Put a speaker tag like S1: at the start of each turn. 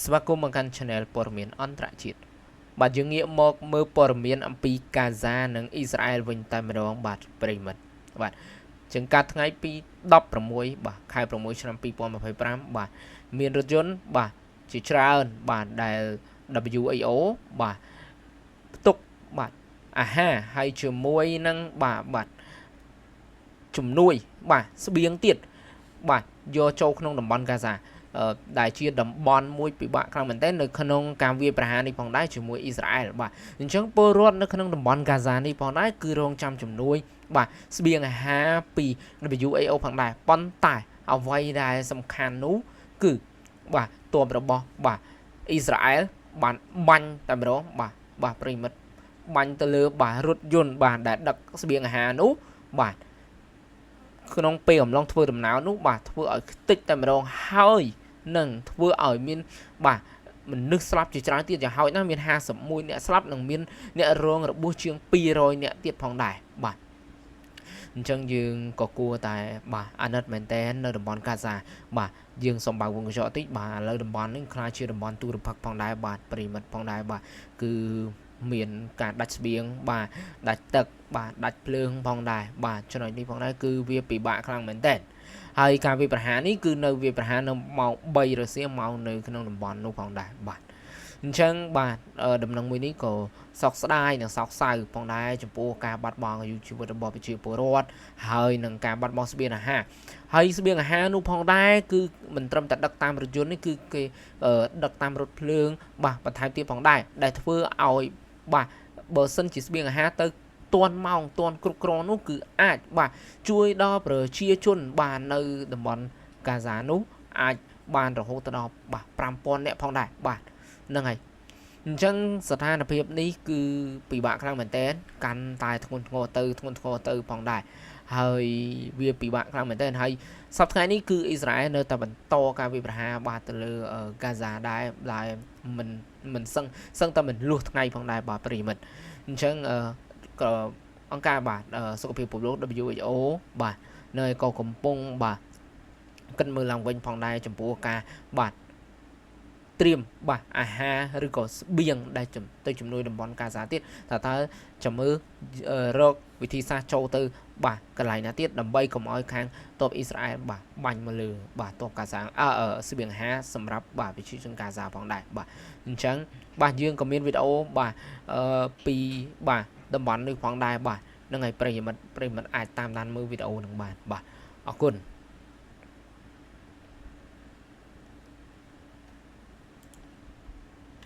S1: ស្វាគមន៍មកកាន់ Channel ព័ត៌មានអន្តរជាតិបាទយើងងាកមកមើលព័ត៌មានអំពីកាហ្សានិងអ៊ីស្រាអែលវិញតែម្ដងបាទប្រិយមិត្តបាទជាងកាត់ថ្ងៃពី16បាទខែ6ឆ្នាំ2025បាទមានរថយន្តបាទជាច្រើនបាទដែល WHO បាទផ្ទុកបាទអាហារហើយជាមួយនឹងបាទបាទជំនួយបាទស្បៀងទៀតបាទយកចូលក្នុងតំបន់កាហ្សាដែលជាតំបន់មួយពិបាកខ្លាំងមែនទែននៅក្នុងការវាយប្រហារនេះផងដែរជាមួយអ៊ីស្រាអែលបាទអញ្ចឹងពលរដ្ឋនៅក្នុងតំបន់កាហ្សានេះផងដែរគឺរងចាំជំនួយបាទស្បៀងអាហារពី WHO ផងដែរប៉ុន្តែអ្វីដែលសំខាន់នោះគឺបាទទ័ពរបស់បាទអ៊ីស្រាអែលបានបាញ់តែម្ដងបាទបាទប្រិយមិត្តបាញ់ទៅលើបាទរថយន្តបាទដែលដឹកស្បៀងអាហារនោះបាទក្នុងពេលអំឡុងធ្វើដំណើរនោះបាទធ្វើឲ្យខ្ទេចតែម្ដងហើយនឹងធ្វើឲ្យមានបាទមនុស្សស្លាប់ជាច្រើនទៀតយ៉ាងហោចណាស់មាន51អ្នកស្លាប់និងមានអ្នករងរបួសជាង200អ្នកទៀតផងដែរបាទអញ្ចឹងយើងក៏គួរតែបាទអាណិតមែនតែននៅតំបន់កាហ្សាបាទយើងសូមបើកវងកញ្ចក់តិចបាទឥឡូវតំបន់នេះក្លាយជាតំបន់ទូរផឹកផងដែរបាទប្រិយមិត្តផងដែរបាទគឺមានការដាច់ស្បៀងបាទដាច់ទឹកបាទដាច់ភ្លើងផងដែរបាទចំណុចនេះផងដែរគឺវាពិបាកខ្លាំងមែនតើហើយការវាយប្រហារនេះគឺនៅវាយប្រហារនៅម៉ោង3រសៀលម៉ោងនៅក្នុងតំបន់នោះផងដែរបាទអញ្ចឹងបាទដំណឹងមួយនេះក៏សោកស្ដាយនិងសោកសៅផងដែរចំពោះការបាត់បង់អាយុជីវិតរបស់ប្រជាពលរដ្ឋហើយនឹងការបាត់បង់ស្បៀងអាហារហើយស្បៀងអាហារនោះផងដែរគឺមិនត្រឹមតែដឹកតាមរថយន្តនេះគឺគេដឹកតាមរថភ្លើងបាទបន្ថែមទៀតផងដែរដែលធ្វើឲ្យបាទបើសិនជាស្បៀងអាហារទៅទាន់ម៉ោងទាន់គ្រប់គ្រាន់នោះគឺអាចបាទជួយដល់ប្រជាជនបាទនៅតំបន់កាហ្សានោះអាចបានរហូតដល់បាទ5000នាក់ផងដែរបាទហ្នឹងហើយអញ្ចឹងស្ថានភាពនេះគឺពិបាកខ្លាំងមែនតើកាន់តែធ្ងន់ធ្ងរទៅធ្ងន់ធ្ងរទៅផងដែរហើយវាពិបាកខ្លាំងមែនតើហើយសប្តាហ៍ថ្ងៃនេះគឺអ៊ីស្រាអែលនៅតែបន្តការវាយប្រហារបាទទៅលើកាហ្សាដែរដែលមិនមិនសឹងសឹងតែមិនលួសថ្ងៃផងដែរបាទប្រិយមិត្តអញ្ចឹងក៏អង្គការបាទសុខភាពពិភពលោក WHO បាទនៅក៏កំពុងបាទគិតមើលឡើងវិញផងដែរចំពោះការបាទត្រៀមបាទអាហារឬក៏ស្បៀងដែលទៅជំនួយតំបន់កាហ្សាទៀតតើតើចាំមើលរកវិធីសាស្ត្រចូលទៅបាទកន្លែងណាទៀតដើម្បីកុំឲ្យខាងទ័ពអ៊ីស្រាអែលបាទបាញ់មកលើបាទទ័ពកាហ្សាអឺស្បៀងអាហារសម្រាប់បាទប្រជាជនកាហ្សាផងដែរបាទអញ្ចឹងបាទយើងក៏មានវីដេអូបាទអឺពីបាទតំបន់នេះផងដែរបាទនឹងឲ្យប្រិយមិត្តប្រិយមិត្តអាចតាមដានមើលវីដេអូនឹងបានបាទអរគុណ។